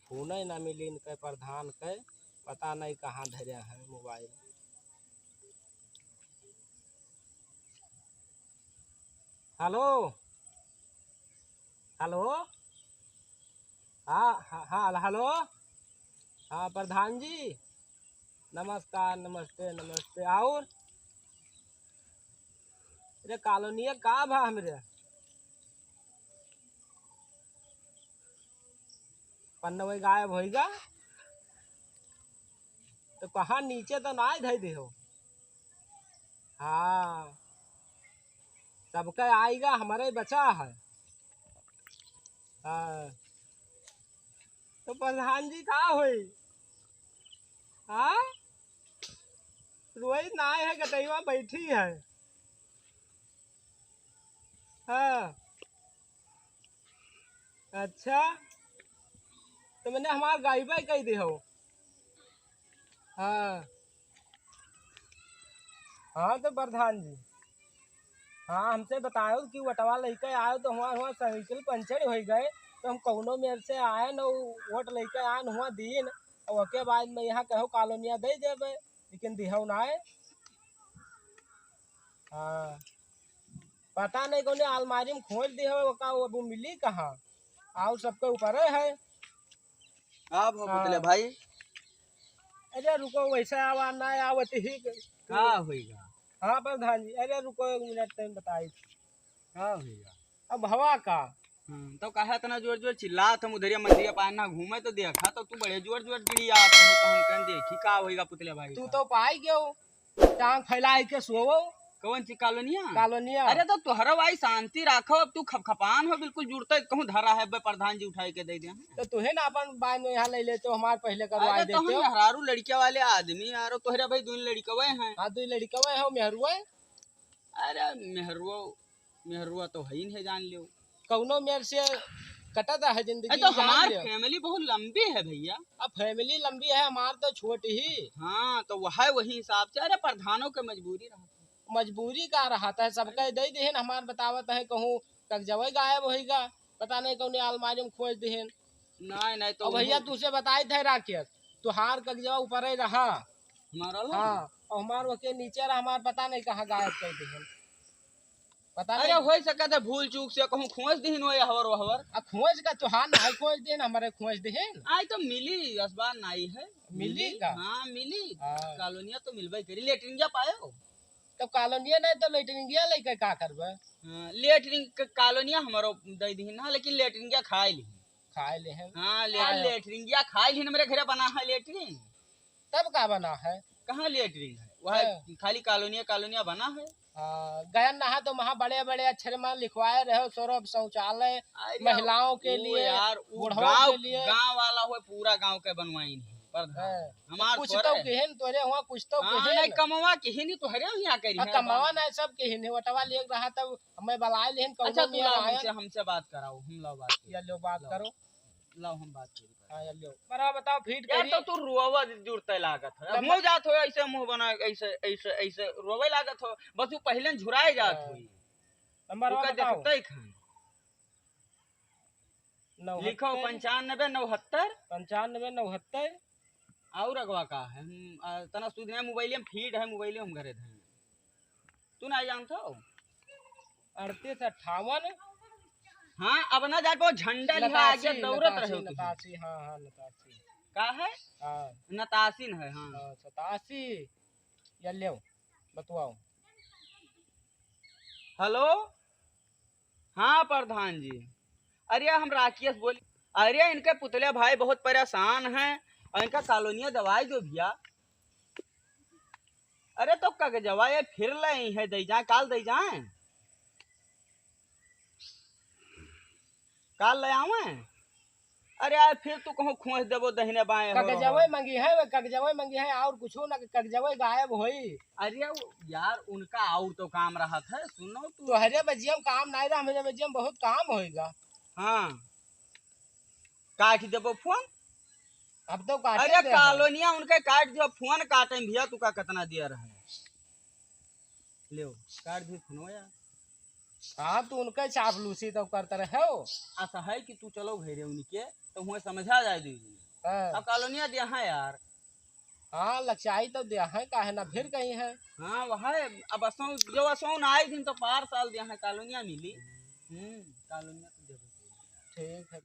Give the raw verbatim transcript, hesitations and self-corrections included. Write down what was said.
फोन ही ना मिली इनके प्रधान के, पता नहीं कहाँ धरे हैं मोबाइल। हेलो, हेलो, हाँ, हाँ, हाँ, हेलो, हाँ, प्रधान जी, नमस्कार, नमस्ते, नमस्ते। और अरे, कॉलोनिया का भा हमरे? पन्नवे गायब होइगा? तो कहाँ, नीचे तो नाहीं धइ देहो? हाँ, सबके आइगा, हमरे बचा है। हाँ, तो प्रधान जी का होई? हाँ, रोई नाहीं है, गटइवा बैठी है। हाँ, अच्छा, तो मने हमार गायबे कइ देहो। हाँ, हाँ, तो प्रधान जी, हाँ, हमसे बतायो कि वोटवा लइके आयो, तो हुआँ, हुआँ साइकिल पंचर होइ गए, तो हम कउनो मेर से आएन, वोट लइके आएन, हुआँ दीन, और ओके बाद में यहाँ कहो कॉलोनिया दइ देबे, लेकिन दिहो नाहीं। हाँ, पता नहीं कउने अलमारी में खोज दिहो, ओका वो, वो मिली कहाँ, और सबके ऊपरे है। का भा हाँ। पुतले भाई? अरे रुको, वैसे आवाज ना आवत ही। का होइगा? हाँ प्रधान जी, अरे रुको एक मिनट, तनी बताई। का होइगा? अब हवा का? हम्म, तो काहे इतना जोर जोर चिल्लात हम उधरिया मंदिरिया पार ना घूमे तो देखा, तो तू बड़े जोर जोर चिल्लात रहो, तो हम कहन देखी का होइगा पुतले भाई तू का। तो पाई गयो। टांग फैलाए के सोवो। कौन सी कॉलोनिया? कॉलोनिया। अरे तो तोहरा भाई शांति राखो, अब तू खपखपान हो, बिल्कुल जुड़ते कहूँ धरा है, बे प्रधान जी उठाए के दे दे। तो तुहे ना अपन बाय में यहाँ ले लेते हो, हमारे पहले करवा अरे तो हम देते हो। मेहरारू लड़किया वाले आदमी यारो, तोहरे भाई दुई लड़कवे हैं। हाँ, दुई लड़कवे हो, मेहरुए। अरे मेहरुआ, मेहरुआ तो है ही नहीं, जान लियो। कउनो मेर से कटत है जिंदगी, अरे तो जान हमार लियो। फैमिली बहुत लंबी है भैया। अब फैमिली लंबी है, हमार तो छोट ही। हाँ, तो वह है, वही हिसाब से। अरे प्रधानों के मजबूरी रहत है। मजबूरी का रहत है, सबके दे देहेन, हमार बतावत है कहूँ कगजवे गायब होइगा, पता नहीं कउने अलमारी में खोज देहेन। नहीं, नहीं, तो अब भैया वो तुझसे बताई थे राकेश, तुहार कगजवा ऊपर ही रहा। हमारा ला? हाँ, और हमार ओके नीचे रहा, हमार पता नहीं कहाँ गायब कर देहेन। पता अरे नहीं। होइ सकत है भूल चूक से कहूँ खोज दिहिन हो यहवर वहवर। आ खोज का तोहार ना है, खोज देन, हमारे खोज देन। आई तो मिली, असबार नाई है। मिली मिली? का? हाँ, मिली। हाँ। कॉलोनिया तो मिलबे करी। लेटरिंगिया पायो? तो कॉलोनिया नहीं तो लेटरिंगिया लेके का करबे? हाँ, लेटरिंग क-, कॉलोनिया हमारो दे दिहिन ना, लेकिन लेटरिंगिया खाए ली। खाए ले हैं। हाँ, ले-, खाए हो। लेटरिंगिया खाए ली, हमरे घरे बना है लेटरिन। तब का बना है? कहाँ लेटरिन है? वह हाँ। खाली कॉलोनिया, कॉलोनिया बना है। हाँ, गयन नहा तो वहाँ बड़े-बड़े अक्षर में लिखवाए रहे हो, सर्व शौचालय, अरे, महिलाओं के वो लिए, यार, वो बुढ़ाओं गाँव, के लिए। गाँव वाला हुए, पूरा गाँव के बनवाइन है, प्रधान। हाँ, हमार कुछ थोड़े तो है। किहिन, तोरे हुआ कुछ तो हाँ, किहिन। नहीं, कमवा किहिन ही तोहरे यहाँ करी हाँ, है, कमवा बात। नहीं, सब किहिन है, वटवा लेके रहा तब हमें बलाए लेन, अच्छा, कौनो तू मियाँ लाओ, आयन। हमसे, हमसे बात कराओ, हम लाओ बात करी। या लो बात लाओ। करो। लाओ, हम बात करी। हाँ, या लो। पर आप बताओ, फिट यार, करी। तो तू रोवा जुड़ते लागत है। नंबर मुँह जात हो, ऐसे मुँह बना, ऐसे, ऐसे, ऐसे रोवे लागत हो। बस वो पहले झुराए जात हाँ। हुई। नंबर ओका बताओ। देखते ही खान। नौ लिखो, हत्तर। पंचानबे नौ हत्तर। पंचानबे नौ हत्तर। और अगवा का है? हम, आ, तना सुध नहीं, मोबाइल में फीड है, मोबाइल में हम घरे धरे। तू ना जानत हो? अड़तीस अट्ठावन। हाँ, अब ना जाए पाओ, झंडा लिहा आगे नतासी, दौड़त नतासी, रहे हो तुम। नतासी, हाँ, हाँ, नतासी। का है? हाँ। नतासीन है, हाँ। हाँ, सतासी। या लेओ, बतवाओ। हेलो, हाँ प्रधान जी, अरे हम राकेश बोली। अरे इनके पुतले भाई बहुत परेशान हैं और इनका कॉलोनिया दवाई दो भैया। अरे तो कगजवा ये फिर ले आई है, दे जाए, काल दे जाए, काल ले आवे। अरे यार, फिर तू कहूँ खोज देबो दहिने बाएं हो कगजवे रहो। मंगी है, वे कगजवे मंगी है, और कुछ ना, कगजवे गायब होई। अरे वो यार, उनका और तो काम रहत है, सुनो तू। तोहरे बजिया में काम नहीं रहा, हमरे बजिया में बहुत काम होएगा। हाँ, काट देबो फोन। अब तो काटे अरे दे हम। कॉलोनिया उनके काट दियो, फोन काटे में भैया, तू का कितना दिया रहे। ले, काट दी फोन यार। हाँ, तू उनके चापलूसी तो करता रहे हो। ऐसा है कि तू चलो घरे उनके, तो हुए समझा जाए दीदी। हाँ। अब कॉलोनिया दिया है यार। हाँ, लक्षाई तो दिया है, काहे ना फिर कहीं है। हाँ, वह है। अब असो, जो असो ना आई दिन तो पार साल दिया है, कॉलोनिया मिली। हम्म, कॉलोनिया तो देबो। ठीक है।